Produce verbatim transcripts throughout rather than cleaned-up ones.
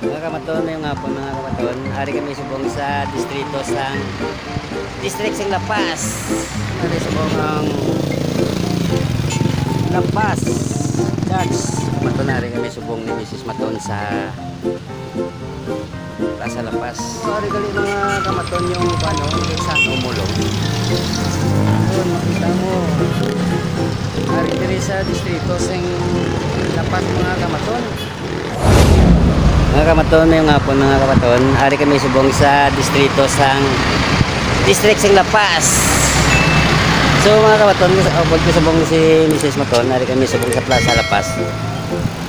Mga kamaton, mayong hapon, mga kamaton. Ari kami subong sa distrito sang district sing La Paz. Ari subong ang La Paz Church. Kamaton, ari kami subong ni Misis Maton sa Plaza La Paz. So, ari gali, mga kamaton, yung, ano, yung sa Umulong. Yun, makita mo. Ari diri sa distrito sing La Paz, mga kamaton. Mga kamaton, mayong hapon, mga kamaton. Ari kami subong sa distrito sang district sing La Paz. So, mga kamaton, sa upod ko subong si Misis Maton, ari kami subong sa Plaza La Paz.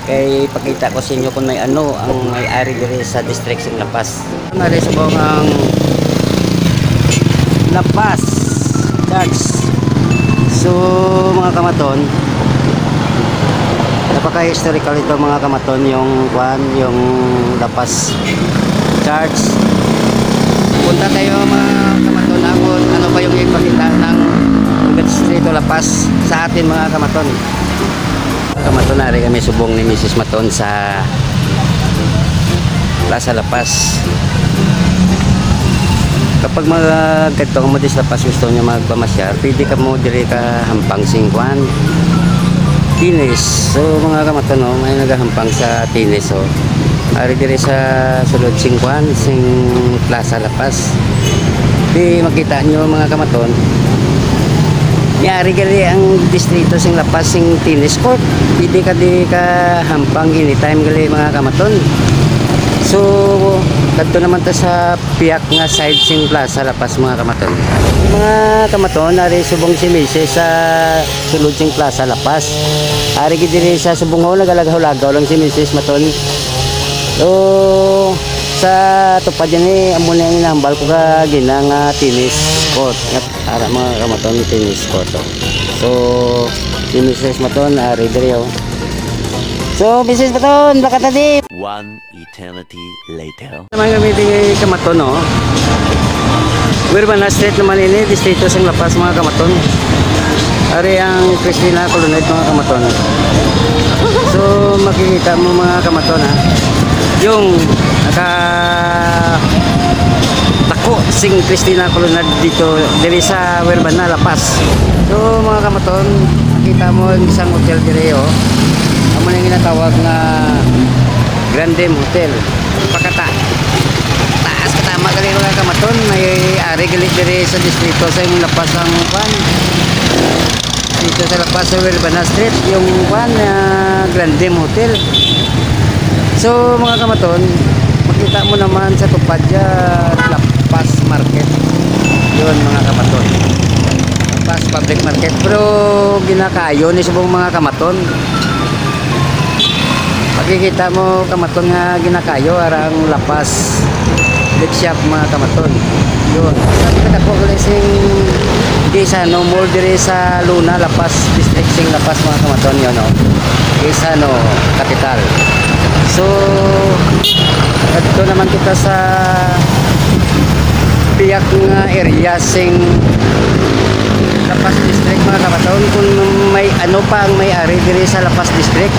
Kay pakita ko sa inyo kung may ano ang may ari diri sa district sing La Paz. Ari subong ang La Paz Church. So, mga kamaton, napaka-historical ito, mga kamaton, yung kwan, yung La Paz Church. Punta tayo, mga kamaton, ha, kung ano pa yung ipakita ng Distrito La Paz sa atin, mga kamaton. Kamaton, ari kami subong ni Misis Maton sa Plaza La Paz. Kapag magkadto mo dis La Paz, gusto niyo magpamasyar, pwede ka mo diri ka hampang sing kwan, Tines. So, mga kamaton, no, may nagahampang sa Tines, so. Ari diri sa sulod sing kwan, sing Plaza La Paz. Di makita nyo, mga kamaton. May ari gali ang distrito sing La Paz, sing Tines Court. Pwede ka di ka hampang anytime gali, mga kamaton. So, kadto naman ta sa piyak nga side sing Plaza La Paz, mga kamaton. Mga kamaton, ari subong si Misis sa sulod sing Plaza La Paz. Ari gid diri sa subong, oh, nagalagaw-lagaw lang si Misis Maton. So, sa tupad yan, eh, amo na yung inambal ko ka gina nga Tines Court. Ara, mga kamaton, ni Tines Court, oh. So, si Misis Maton, ari diri, oh. So, Misis Maton, bakata di. One eternity later. Naman kami di kamaton, no? Urbana Street naman ini, distrito sing La Paz, mga kamaton. Ari ang Cristina Colonnade, mga kamaton. So, makikita mo, mga kamaton, ha? Yung naka tako sing Cristina Colonnade dito, diri sa Urbana, La Paz. So, mga kamaton, makita mo ang isang hotel diri, oh. Amo na yung ginatawag nga Grandem Hotel. Pakata. Taas ka tama gali, mga kamaton. May ari gali diri sa distrito sa imong La Paz ang kwan. Dito sa La Paz, sa Urbana Street, yung kwan, ah, Grandem Hotel. So, mga kamaton, makita mo naman sa tupad dyan, La Paz Market. Yun, mga kamaton. La Paz Public Market. Pero ginakayo ni subong, mga kamaton. Makikita mo, kamaton, nga ginakayo arang La Paz Lake Shop, mga kamaton. Yun. Sabi ka dako gali sing Gaisano Mall diri sa Luna, La Paz District, sing La Paz, mga kamaton, yun, no? Gaisano, kapital. So, adto naman kita sa piyak nga area sing La Paz District, mga kamaton. Kung may ano pa ang may-ari diri sa La Paz District,